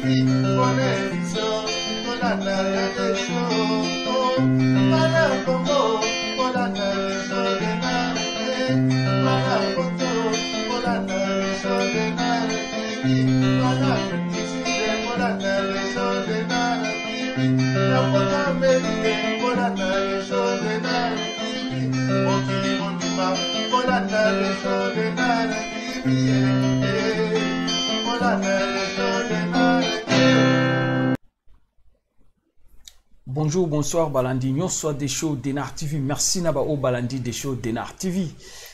Mpona emission tolanda ya Desho. Bana Congo bolanda Desho Denard, bana Poto bolanda Desho Denard TV, bana Afrique du Sud bolanda Desho Denard TV, na Poto Amerique bolanda Desho Denard TV, mokili mobimba bolanda Desho Denard TV, bolanda Desho Denard TV. Bonjour, bonsoir, Balandi nyonso des shows Denar TV. Merci na ba o Balandi des shows Denar TV.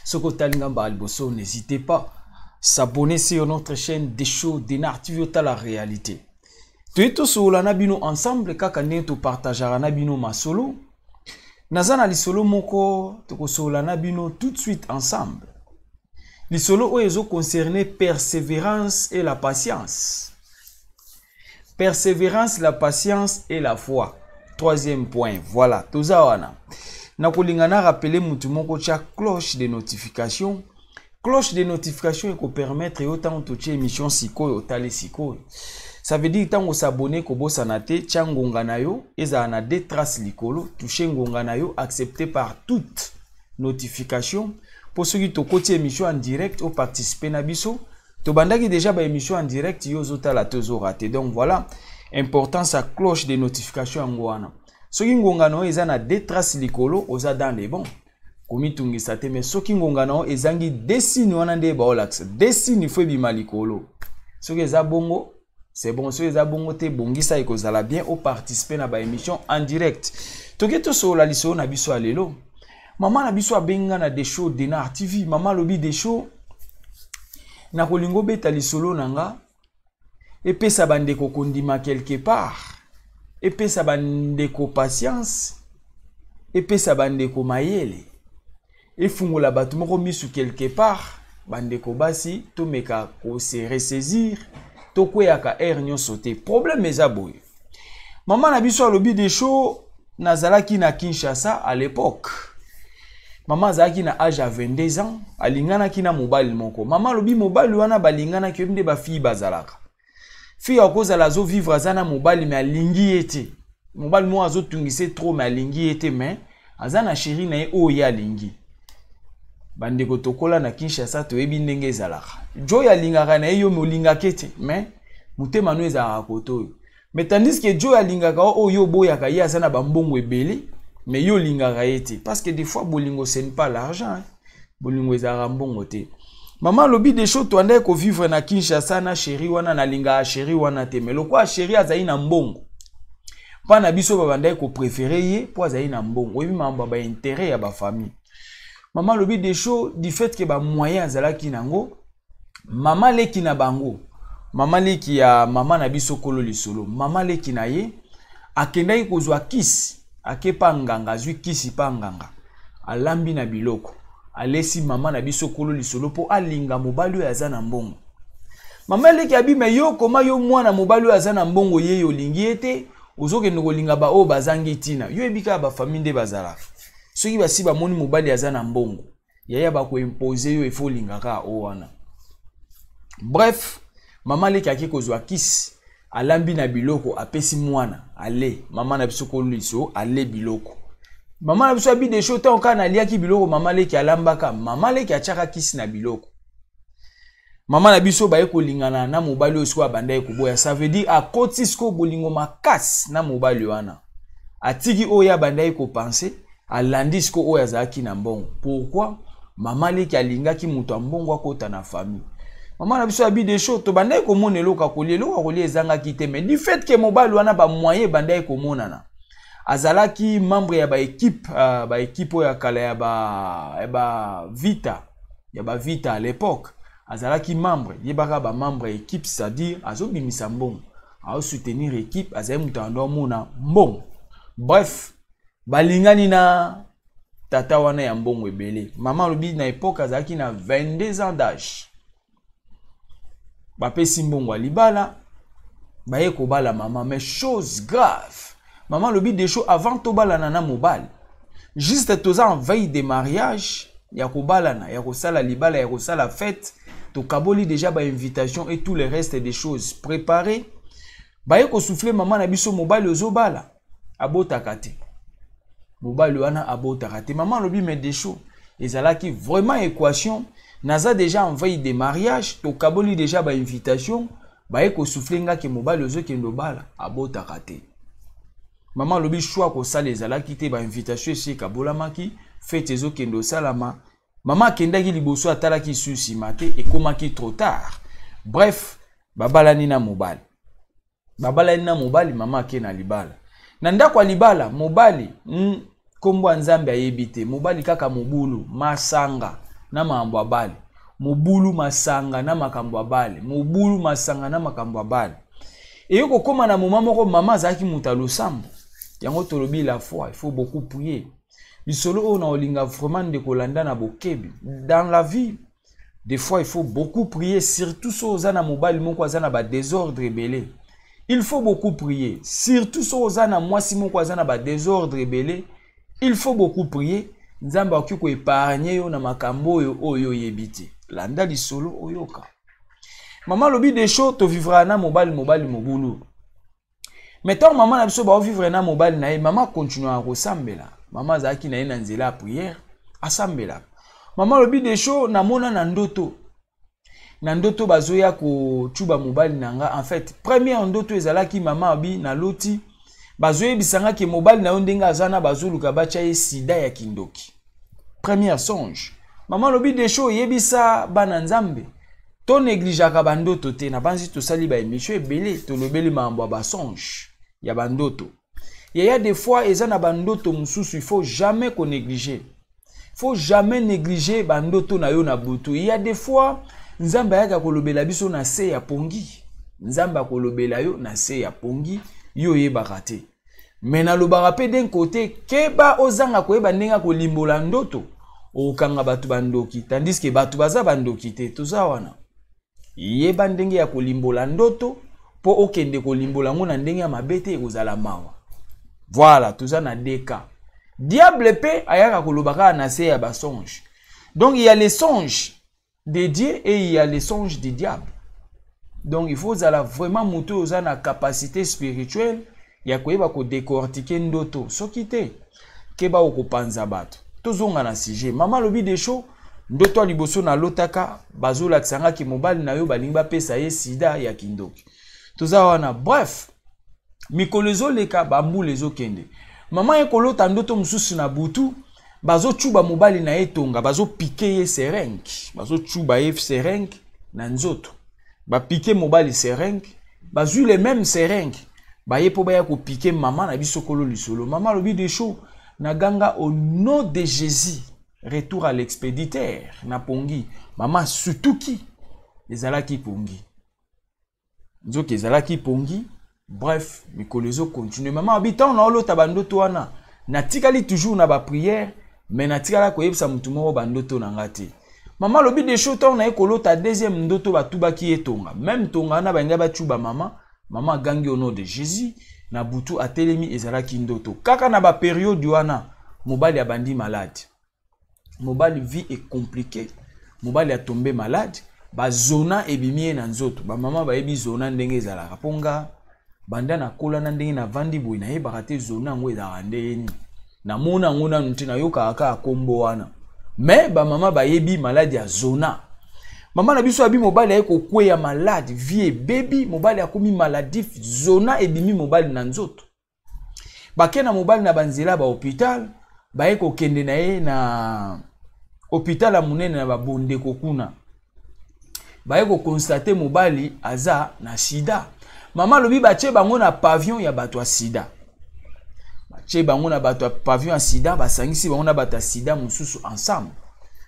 Soko talinga ba liboso, n'hésitez pas s'abonner sur notre chaîne des shows Denar TV ta la réalité. Toye tosolola na bino ensemble kaka ndenge topartageaka na bino masolo. Naza na lisolo moko tokosolola na bino tout de suite ensemble. Lisolo oyo ezo concerner persévérance et la patience. Persévérance, la patience et la foi. Troisième point, voilà, toza wana. Nakolinga na rappeler mutu moko tia cloche de notification. Cloche de notification eko permettre yo tango totie émission sikoyo otali sikoyo. Ça veut dire tango s'abonner kobosana te, tia ngonga na yo ezala na deux traces likolo, toucher ngonga na yo accepté par toute notification po soki tokoti émission en direct o participer na biso. Tobandaki déjà ba émission en direct yo ozotala te ozo rater. Donc voilà importance ya cloche de notification yango wana. Soki ngonga na yo eza na deux traces likolo oza dans les bons, komitungisa te. Mais soki ngonga na yo ezangi deux signes wana nde baolakisa deux signes fo ebima likolo. Soki eza bongo c'est bon, soki eza bongo te bongisa ekozala bien o participer na ba émission en direct. Toke tosolola lisolo na biso ya lelo. Mama na biso abenga na des shows Denar TV. Mama alobi des shows nakolinga obeta lisolo na nga epesa bandeko kondima quelque part, epesa bandeko patience, epesa bandeko mayele, efungola bato moko misu quelque part. Bandeko basi tomeka ko se ressaisir, tokweyaka air nyonso te. Problème eza boye. Mama na biso alobi des shows nazalaki na Kinshasa à l'époque. Mama azalaki na âge ya 22 ans, alinganaki na mobali moko. Mama alobi mobali wana balinganaki, oyebi nde ba fille bazalaka. Fille akozala azo vivre aza na mobali mais alingi ye te. Mobali moko azotungisa ye trop mais alingi ye te, mais aza na chéri na ye oyo ye alingi. Bandeko tokola na Kinshasa toyebi ndenge ezalaka. Joy alingaka na ye yo mais olingaka te, mais motema no ezalaka kote oyo. Mais tandis que Joy alingaka oyo oboyaka ye aza na ba mbongo ebele, mais yo olingaka ye te. Parce que des fois bolingo ce n'est pas l'argent, hein. Bolingo ezalaka mbongo te. Mama alobi des choses toandaki ko vivre na Kinshasa na chéri wana, nalingaka chéri wana te, mais lokola chéri azali na mbongo mpa na biso babandaki ko préférer ye po azali na mbongo. Oyebi makambo ya ba intérêt ya ba famille. Mama alobi des choses du fait que ba moyen azalaki nango, mama leki na bango, mama leki ya mama na biso kolo lisolo, mama leki na ye akendaki kozwa kisi, akepa nganga, azwi kisi pa nganga, alambi na biloko, alesi mama na biso kolo lisolo po alinga mobali oyo aza na mbongo. Mama leki abi, mais yo koma yo mwana mobali oyo aza na mbongo ye yo olingi ye te, ozokende kolinga ba oyo bazangi ntina. Yo yebi kaka ba famille nde bazalaka. Soki basi bamoni mobali aza na mbongo, yaya bakoimpose yo, il faut olinga kaka oyo wana. Bref, mama leki ake kozwa kisi, alambi na biloko, apesi mwana, ale, mama na biso kolo liso, ale biloko. Mama na biso abi des choses, tango kaka naliaki biloko, mama leki alambaka, mama leki atiaka kisi na biloko. Mama na biso baye kolingana na mobali oyo sikoyo abandaki koboya. Ça veut dire akoti sikoyo bolingo makasi na mobali wana. Atiki oyo abandaki kopenser, alandi sikoyo oyo azalaki na mbongo. Pourquoi? Mama leki alingaki moto ya mbongo akota na famille. Mama na biso abi des choses, tobandaki komona eloko ya kolia, eloko ya kolia ezangaki te, mais du fait que mobali wana ba moyen ebandaki komonana. Azalaki membre ya ba équipe, ba équipe oyo ya kala ya ba, ya ba Vita, ya ba Vita à l'époque. Azalaki membre, yebaka ba membre ya équipe, c'est-à-dire azobimisa mbongo, azo soutenir équipe, azali moto ando amona mbongo. Bref, balingani na tata wana ya mbongo ebele. Mama alobi na époque azalaki na 22 ans d'âge. Bapesi mbongo ya libala, baye kobala mama, mais chose grave. Mama alobi des choses avant tobalana na mobali. Juste toza en veille de mariage, ya kobalana, ya kosala libala, ya kosala fête, tokaboli déjà ba invitation et tout le reste des choses préparées. Baye kosouffle mama na biso, mobali ozobala abotaka te, mobali wana abotaka te. Mama alobi: "Mais Desho, ezalaki vraiment équation. Naza déjà en veille de mariage, tokaboli déjà bainvitation, baye kosouffle nga ke mobali ozokende obala abotaka te." Mama alobi choix kosala ezalaki te, bainvitation esi ekabolamaki, fête ezokende osalama. Mama akendaki liboso, atalaki su nsima te, ekomaki trop tard. Bref, babalani na mobali, babalani na mobali. Mama ake na libala, na ndako ya libala, mobali nkombo ya Nzambe ayebi te. Mobali kaka mobulu, masanga na makambo ya bale, mobulu, masanga na makambo ya bale, mobulu, masanga na makambo ya bale. Eye kokóma na moma moko, mama azalaki moto ya losambo. Yango tolobi la foi, il faut beaucoup prier. Lisolo oyo na olinga vraiment, ndeko, olanda na bokebi. Dans la vie, des fois il faut beaucoup prier, surtout so oza na mobali moko aza na badésordre ebele. Il faut beaucoup prier, surtout so oza na mwasi moko aza na badésordre ebele. Il faut beaucoup prier. Nzambe akoki koépargner yo na makambo oyo oyo oyebi te. Landa lisolo, oyoka. Mama alobi: "Desho, tovivra na mobali, mobali mobulu." Mais ntango mama na biso baovivre na mobali na ye, mama continuaka kosambela. Mama azalaki na ye na nzela ya prière, asambelaka. Mama alobi: "Desho, namona na ndoto, na ndoto bazoya kotuba mobali na nga." En fait, première ndoto ezalaki, mama abi: "Naloti bazoyebisa nga ke mobali na yo ndenge aza na, bazoluka batya ye sida ya kindoki." Première songe. Mama alobi: "Desho, oyebisa bana Nzambe, tonégligeaka bandoto te." Nabanzi tosali baémission ebele, tolobeli makambo ya basonge, ya bandoto. Yaya, des fois eza na bandoto mosusu, il faut jamais konégliger, faut jamais négliger bandoto na yo na butu. Il y a des fois Nzambe ayaka kolobela biso na se ya pongi. Nzambe akolobela yo na se ya pongi, yo oyebaka te. Me nalobaka mpe, d'un côté, keba ozanga koyeba ndenge akolimbola ndoto, okokanga bato bandoki, tandis ke bato baza bandoki te. Toza wana, yeba ndenge ya kolimbola ndoto mpo okende kolimbola yango na ndenge ya mabe te, ekozala mawa. Voilà, toza na deka. Diable mpe ayaka koloba kaka na se ya basonge. Donc il y a les songes de Dieu et il y a les songes du diable. Donc il faut ozala vraiment moto oyo oza na capacité spirituelle ya koyeba kodécortiquer ndoto. Soki te, keba, okopanza bato. Tozonga na sujet. Mama alobi: "Desho, ndoto ya liboso nalotaka, bazolakisa ngaki mobali na yo balingi bapesa ye sida ya kindoki." Toza wana. Bref, mikolo ezoleka, bambula ezokende, mama ye kolota ndoto mosusu na butu, bazotuba mobali na ye tonga, bazopiquer ye seringue, bazotuba ye seringue na nzoto. Bapiquer mobali seringue, bazwi le même seringue, baye mpo baya kopiquer mama na biso kolo lisolo. Mama alobi: "Desho, naganga: 'Au nom de Jésus, retour à l'expéditeur.' Na pongi, mama sutuki, ezalaki pongi, nzoki ezalaki pongi." Bref, mikolo ezocontinuer. Mama abi: "Ntango naolota bandoto wana, natikali toujours na baprière, mais natikala koyebisa motu moko bandoto na nga te." Mama alobi: "Desho, ntango naye kolota deuxième ndoto, batubaki ye tonga, même tonga wana balingi batuba mama. Mama agangi: 'Au nom de Jésus.' Na butu atelemi, ezalaki ndoto." Kaka na bapériode wana, mobali abandi malade. Mobali, vie est compliqué, mobali atombe malade, bazona ebimi ye na nzoto. Bamama bayebi zona ndenge ezalaka, mpo nga banda nakola na ndenge navandi boye, nayebaka te zona yango ezalaka ndenge nini. Namona yango nanu te, nayokaka kaka kombo wana, me bamama bayebi maladi ya zona. Mama na biso abi mobali aye kokweya malade, vie ebebi, mobali akomi maladif, zona ebimi mobali na nzoto. Bake na mobali na banzela ya bahôpital, baye kokende na ye na hôpital ya monene na babondeko kuna, baye koconstater mobali aza na sida. Mama alobi batie bango na pavillon ya bato ya sida, batie bango na bato ya pavillon ya sida, basangisi bango na bato ya sida mosusu ensemble.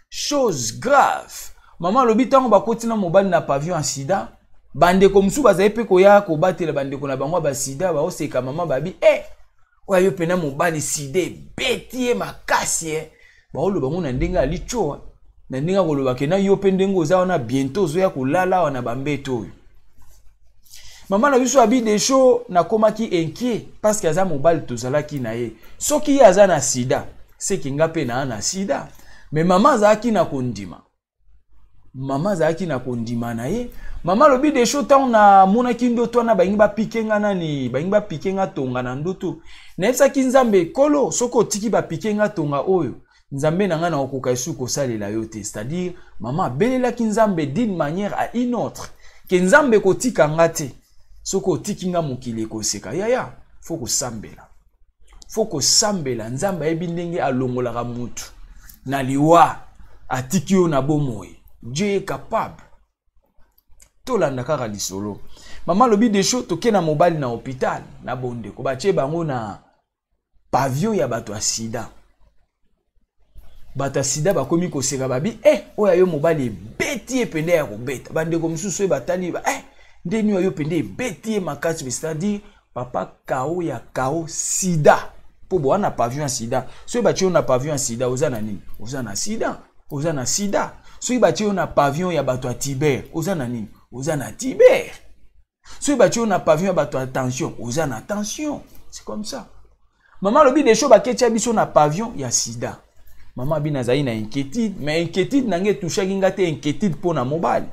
Chose grave, mama alobi ntango bakoti na mobali na pavillon ya sida, bandeko mosusu bazali mpe koya kobatela bandeko na bango ya basida, baoseka mama, babi: "E, oyo yo mpena mobali sida ebeti ye makasi." E baoloba ngo na ndenge ya litioa, na ndenge akoloba ke na yo mpe ndenge oza wana, bientôt ozoya kolala awa na bambeto oyo. Mama na biso abi: "Desho, nakomaki inquiet parce que aza mobali tozalaki na ye. Soki ye aza na sida, seki nga mpe naa na sida." Me mama azalaki na kondima, mama azalaki na kondima na ye. Mama alobi Desho, ntango namonaki ndoto wana, balingi bapike nga nani, balingi bapike nga tonga na ndoto. Nayebisaki Nzambe, Kolo, soki otiki bapike nga tonga oyo, Nzambe na ngai, nakokoka esu kosalela yo te. C'est-à-dire mama abelelaki Nzambe d'une manière à une autre ke Nzambe kotika nga te, soki otiki nga, mokili ekoseka. Yaya, faut kosambela, faut kosambela. Nzambe ayebi ndenge alongolaka mutu na liwa, atiki yo na bomoi. Dieu est capable. Tolanda kaka lisolo. Mama alobi Desho, toke na mobali na hôpital na bondeko, batie bango na pavillon ya bato ya sida. Bato ya sida bakomi koseka, babi eh, oyo ayo mobali ebeti ye pende ya kobeta. Bandeko mosusu oyo batali ba eh, ndeni oyo pende ebeti ye makasi, c'est-à-dire papa kao ya kao sida, mpo boa na pavillon ya sida. Soki batie yo na pavillon ya sida, oza na nini? Oza na sida, oza na sida. Soki batie yo na pavillon ya bato ya tiber, oza na nini? Oza na tiber. Soki batie yo na pavillon ya bato ya tension, oza na tension. C'est comme ça. Mama alobi Desho, baketia biso na pavillon ya sida. Mama abi nazali na inquiétude, mais inquiétude na ngai etushaki nga te, inquiétude mpo na mobali.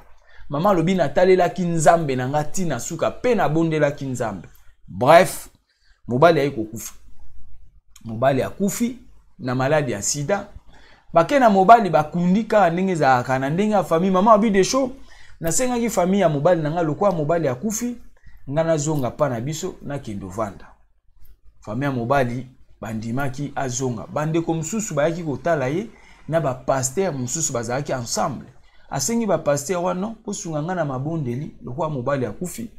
Mama alobi natalelaki Nzambe na nga ntina suka mpe nabondelaki Nzambe. Bref, mobali ayi kokufa. Mobali akufi na maladi ya sida. Bake na mobali, bakundi kaka ndenge ezalaka na ndenge ya famille. Mama abi Desho, nasengaki famille ya mobali na nga, lokola mobali akufi, nga nazonga mpa na biso, nakende ovanda. Famille ya mobali bandimaki azonga. Bandeko mosusu bayaki kotala ye na bapasteur mosusu bazalaki ensemble. Asengi bapasteur wana, bosunga ngai na mabondeli, lokola mobali akufi,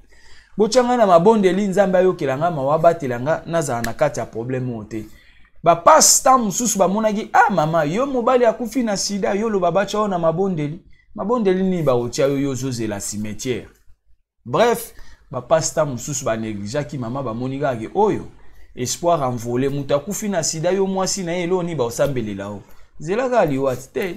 botya ngai na mabondeli, Nzambe ayokela ngai mawa, abatela ngai, nazala na kati ya problème oyo te. Bapasteur mosusu bamonaki, ah mama, yo mobali akufi na sida, yo loba batya yo na mabondeli, mabondeli nini bakotia yo, yo ozozela cimetière? Bref, bapasteur mosusu banegligeaki mama, bamoni kaka ke oyo espoir envolé, moto akufi na sida, yo mwasi na ye, eloko nini baosambelela o, zela kaka liwa te.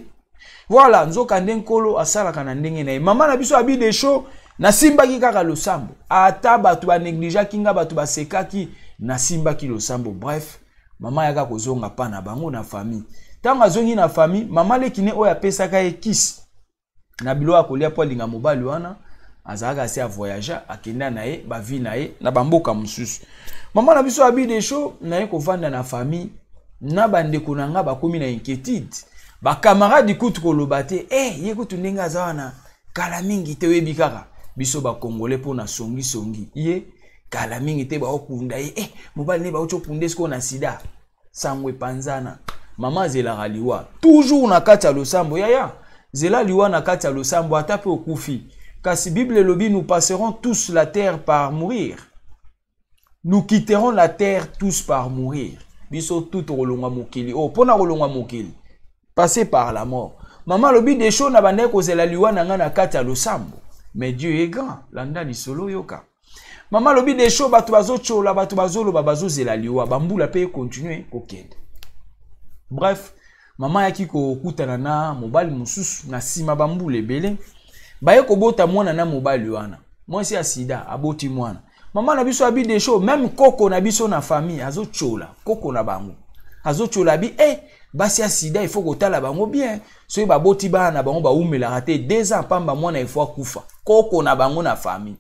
Voilà. Nzoka nde Nkolo asalaka na ndenge na ye. Mama na biso abi Desho, nasimbaki kaka losambo, ata bato banegligeaki nga, bato basekaki, nasimbaki losambo. Bref, mama ayaka kozonga pa na bango na famille. Ntango azongi na famille, mama leki ne oyo apesaka ye kisi na biloko ya kolia mpo alinga mobali wana, azalaka asi avoyage, akenda na ye bavi na ye na bamboka mosusu. Mama na biso abi Desho, naye kovanda na famille na bandeko na nga, bakomi na inquiétude, bakamarade kutu koloba te eh, ye kutu ndenge aza wana, kala mingi te, oyebi kaka biso bakongole mpo na songisongi, ye kala mingi te baokunda ye eh, mobali ne bauti okunda esikoyo na sida. Sango epanzana. Mama azelaka liwa toujours na kati ya losambo. Yaya, zela liwa na kati ya losambo, ata mpe okufi. Kasi Bible elobi, nous passerons tous la terre par mourir, nous quitterons la terre tous par mourir. Biso tout tokolongwa mokili oyo, mpona kolongwa mokili, passer par la mort. Mama alobi Desho, na bandaki kozela liwa na ngai na kati ya losambo, mais Dieu est grand. Landa lisolo, yoka. Mama alobi Desho, bato bazotyola, bato bazoloba, bazozela liwa, bambula mpe ekontinue kokende. Bref, mama ayaki kokutana na mobali mosusu na nsima bambula ebele, baye kobota mwana na mobali wana. Mwasi ya sida aboti mwana. Mama na biso abi Desho, même koko na biso na famille azotyola, koko na bango azotyola, abi eh, basi ya sida, il faut kotala bango bien, soki baboti bana na bango bawumelaka te, 2 ans pamba, mwana ifo akufa. Koko na bango na famille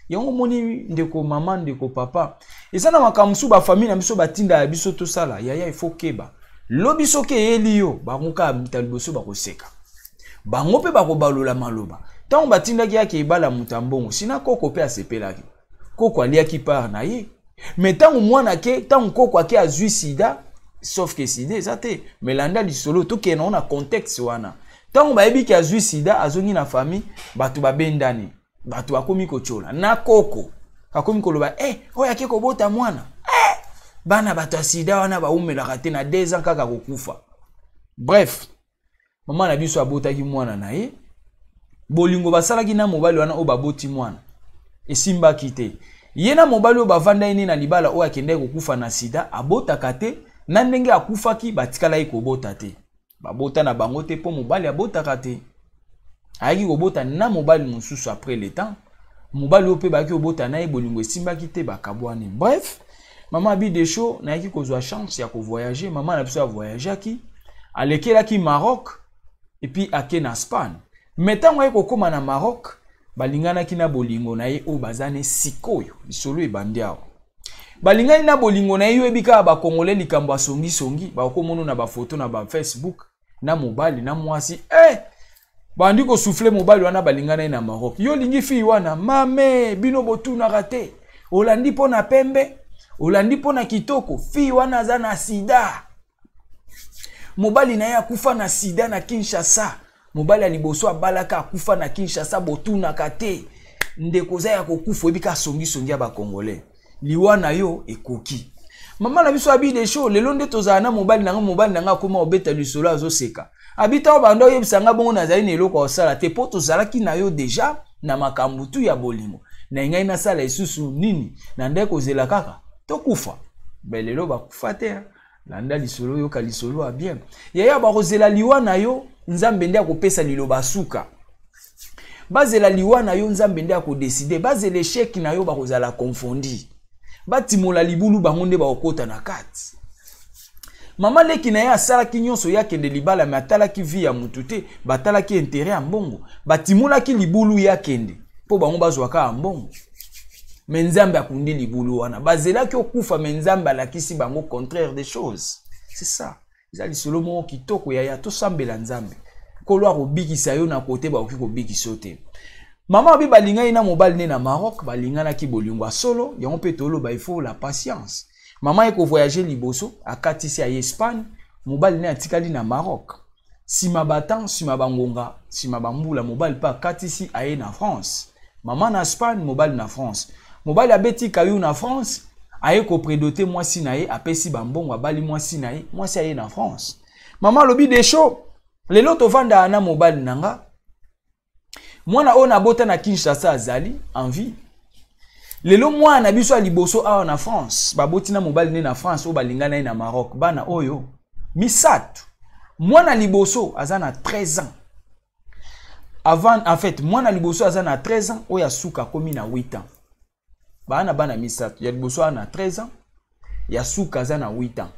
yango. Omoni, ndeko mama, ndeko papa, eza na makambo mosusu bafamille na biso batindaka biso tosala. Yaya, ifo keba, lobi soki eyeli yo, bango kaka moto liboso bakoseka, bango mpe bakobalola maloba. Ntango batindaki yake ebala moto ya mbongo, sina koko mpe asepelaki, koko aliaki part na ye. Mais ntango mwana ake, ntango koko ake azwi sida, sauf que sida eza te. Mais landa lisolo, tokende nango na contexte wana. Ntango bayebi ke azwi sida, azongi na famille, bato babendani, bato bakomi kotyola na koko, akomi koloba eh, oyo ake kobota mwana eh, bana bato ya sida wana baumelaka te, na 2 ans kaka kokufa. Bref, mama na biso abotaki mwana na ye. Bolingo basalaki na mobali wana oyo baboti mwana esimbaki te. Ye na mobali oyo bavanda ye nde na libala oyo akendaki kokufa na sida, abotaka te. Na ndenge akufaki, batikalaki kobota te, babota na bango te, mpo mobali abotaka te. Ayaki kobota na mobali mosusu après le temps. Mobali oyo mpe bayaki kobota na ye, bolingo esimbaki te, bakabwani. Bref, mama abi Desho, nayaki kozwa chance ya kovoyage. Mama na biso avoyageaki, alekelaki Maroc et puis ake na Espagne. Mais ntango aye kokóma na Maroc, Balinganaki na bolingo na ye oyo baza ne sikoyo. Lisolo ebandi awa. Balingani na bolingo na ye, yo oyebi kaka ba Congolais likambo ya songi songi, bakomono na ba photo na ba Facebook na mobali na mwasi eh bandi ko souffler mobali wana balingana ye na Maroc. Yo olingi fille wana mame, bino botunaka te. Olandi mpo na pembe, olandi mpo na kitoko, fille wana aza na sida. Mobali na ye akufa na sida na Kinshasa. Mobali ya liboso abalaka akufa na Kinshasa, botunaka te. Ndeko oza ya kokufa, oyebi kaka songisongi ya ba Congolais. Liwa na yo ekoki. Mama na biso abi desho, lelo nde tozala na mobali na nga, mobali na nga akoma obeta lisolo azoseka. Abi ntango banda oyebisa nga bongo nazali na eloko ya kosala te, mpo tozalaki na yo deja na makambo tu ya bolingo. Na ngai nasala lisusu nini? Na nde kozela kaka tokufa. Be lelo bakufa te. Landa lisolo, yoka lisolo ya bien. Yaya bakozela liwa na yo, Nzambe nde akopesa liloba suka. Bazela liwa na yo, Nzambe nde akodeside. Bazela échec na yo, bakozala confondi. Batimola libulu bango nde bakokota na kati. Mama leki na ye asalaki nyonso ye akende libala, me atalaki vie ya mutu te, batalaki intérêt ya mbongo, batimolaki libulu ye akende mpo bango bazwaka ya mbongo. Me Nzambe akundi libulu wana, bazelaki okufa, me Nzambe alakisi bango contraire des choses. C'est ça. Eza lisolo moko kitoko yaya, tosambela Nzambe. Nkolo akobikisa yo na kote bakoki kobikisa yo te. Mama abi balingani na mobali ne na Maroc, balinganaki bolingo ya solo, yango mpe toloba il faut la patience. Mama ye ko voyager liboso, akatisi aye Espagne, mobali ne atikali na Maroc. Sima ba temps, sima ba ngonga, sima ba mbula, mobali pe akatisi aye na France. Mama na Espagne, mobali na France. Mobali abeti kayu na France, aye ko predoter mwasi na ye, apesi ba mbongo, abali mwasi na ye, mwasi aye na France. Mama alobi desho, lelo tovandaka na mobali na nga. Mwana oyo nabota na Kinshasa azali en vie. Lelo mwana na biso ya liboso awa na France, baboti na mobali ne na France oyo balingana ye na Maroc, bana oyo misato. Mwana liboso aza na 13 ans. Avant, en fait, mwana liboso aza na 13 ans, oyo asuka akomi na 8 ans. Bana bana misato, ya liboso aza na 13 ans, ya suka aza na 8 ans.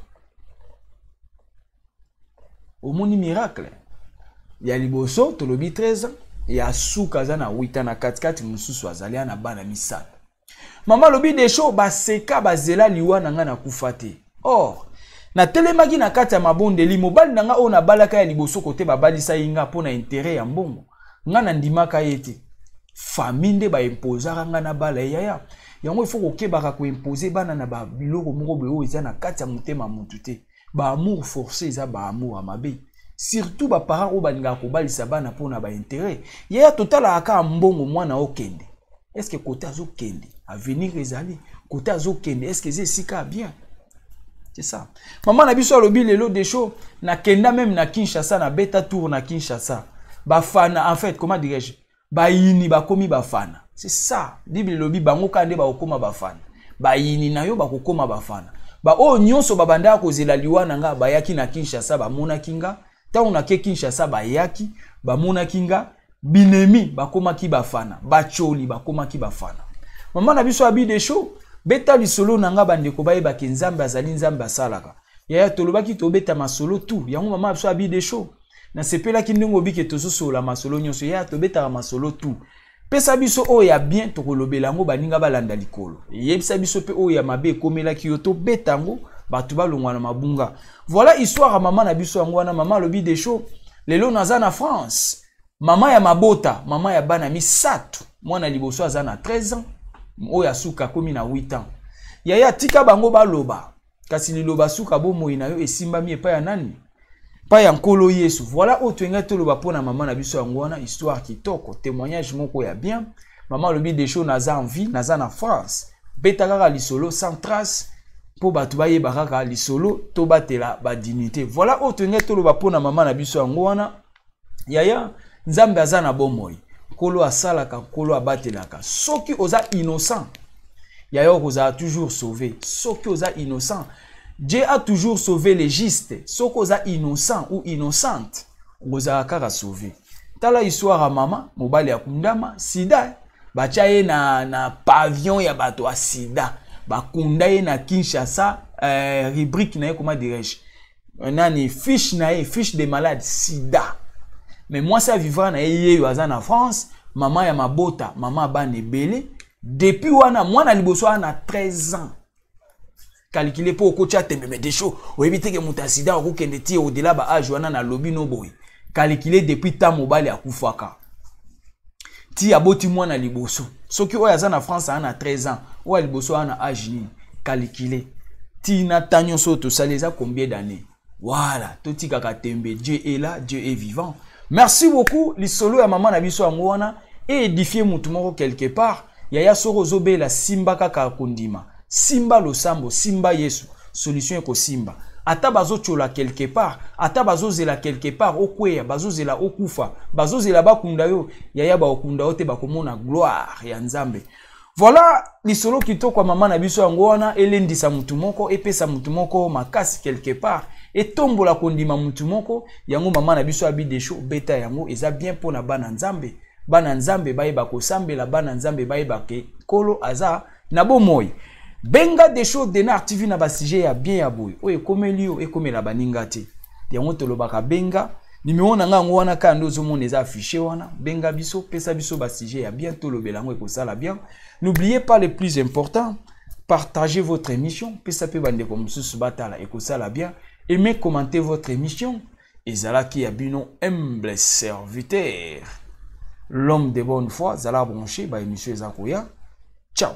Omoni miracle? Ya liboso tolobi 13 ans, ya suka aza na 8 ans, na katikati mosusu azali na bana misato. Mama alobi desho baseka bazela liwa na nga nakufa te. Or natelemaki na kati ya mabondeli, mobali na nga oyo nabalaka ya liboso kote babalisa ye nga mpo na intérêt ya mbongo, nga nandimaka ye te. Famille nde baimposaka nga na bala ye yaya. Yango il faut kokebaka koimpose bana na ba biloko moko boye oyo eza na kati ya motema mutu te. Ba amour forcé eza ba amour ya mabe. Surtout ba parents oyo balingaka kobalisa bana mpo na ba intérêt. Yaya totalaka kaka mbongo mwana okende. Est-ce que côté azokende avenir ezali? Côté azokende est-ce que eza esika ya bien? C'est ça. Maman na biso alobi lelo desho nakenda même na Kinshasa, na beta tour na Kinshasa. Bafana en fait, comment dirais-je? Bayini bakomi bafana. C'est ça. Bible elobi bango kaka nde bakokoma bafana. Bayini na yo bakokoma bafana. Ba oyo nyonso babandaka kozela liwa na nga bayaki na Kinshasa bamonaki nga. Ntango nake Kinshasa bayaki bamonaki nga. Binemi bakomaki bafana, bacholi bakomaki bafana. Mama na biso abi desho beta lisolo na nga bandeko bayebaki Nzambe azali Nzambe asalaka. Yaya tolobaki tobeta masolo tout. Yango mama na biso abi desho nasepelaki ndenge obike tozosolola masolo nyonso. Yaya tobetaka masolo tout. Pesa biso oyo ya bien tokolobela yango baninga balanda likolo. Yebisa biso pe oyo ya mabe ekomelaki yo tobeta yango bato balongwa na mabunga. Voilà histoire ya mama na biso yango wana. Mama alobi desho lelo naza na France. Mama ya mabota, mama ya bana misato. Mwana liboso aza na 13 ans, oyo asuka akomi na 8 ans. Yaya tika bango baloba, kasi liloba suka bomoi na yo esimbami epai ya nani? Epai ya Nkolo Yesu. Voilà oyo toyengai toloba mpo na mama na biso yango wana, histoire kitoko, témoignage moko ya bien. Mama alobi desho naza en vie, naza na France. Beta kaka lisolo sans trace mpo bato bayeba kaka lisolo tobatela ba dignité. Voilà oyo toyengai toloba mpo na mama na biso yango wana. Yaya, Nzambe aza na bomoi. Nkolo asalaka, Nkolo abatelaka. Soki oza innocent, yaya okozala toujours sauvé. Soki oza innocent, Dieu a toujours sauvé les justes. Soki oza innocent ou innocente, okozala kaka sauvé. Tala histoire ya mama, mobali akundama, sida, batia ye na pavillon ya bato ya sida. Bakunda ye na Kinshasa, rubrique na ye, comment dirais-je? Nani fiche na ye, fiche de malade sida. Mais mwasi avivra na ye yeyo aza na France, Mama ya mabota, mama bana ebele. Depuis wana mwana liboso wana 13 ans. Calculer po okotia tembe mais desho oyebi te ke moto ya sida akokende ti au-delà ba age wana na lobi no boye. Calculer depuis ta mobali akufaka. Ti aboti mwana liboso. Soki oyo aza na France ana 13 ans, oyo ya liboso ana age nini? Calculer. Ti na temps nyonso tosali eza combien d'années? Voilà, totikaka tembe, Dieu est là, Dieu est vivant. Merci beaucoup lisolo ya mama na biso yango wana et édifier mutu moko quelque part. Yaya soko ozobela simba kaka kondima. Simba losambo, simba Yesu, solution ekosimba. Ata bazotiola quelque part, ata bazozela quelque part okweya, bazozela okufa, bazozela bakunda yo, yaya bakunda yo te, bakomona gloire ya Nzambe. Voilà lisolo kitoko ya mama na biso yango wana elendisa mutu moko, epesa mutu moko makasi quelque part, etombola kondima mutu moko. Yango mama na biso abi desho beta yango eza bien mpona bana Nzambe. Bana Nzambe bayeba kosambela, bana Nzambe bayeba ke Nkolo aza na bomoi. Benga Desho Denar TV na ba sujet ya bien ya boye oyo ekomeli yo, ekomela baninga te. Yango tolobaka benga numéro na nga yango wana kaka nde ozomona eza affiché wana. Benga biso, pesa biso ba sujet ya bien, tolobela yango ekosala bien. N'oubliez pas le plus important, partagez votre émission, pesa pe bandeko mosusu batala ekosala bien. Aimez, commentez votre émission. Ezalaki ya bino humble serviteur, l'homme de bonne foi. Zala branché, ba émission eza koya. Ciao.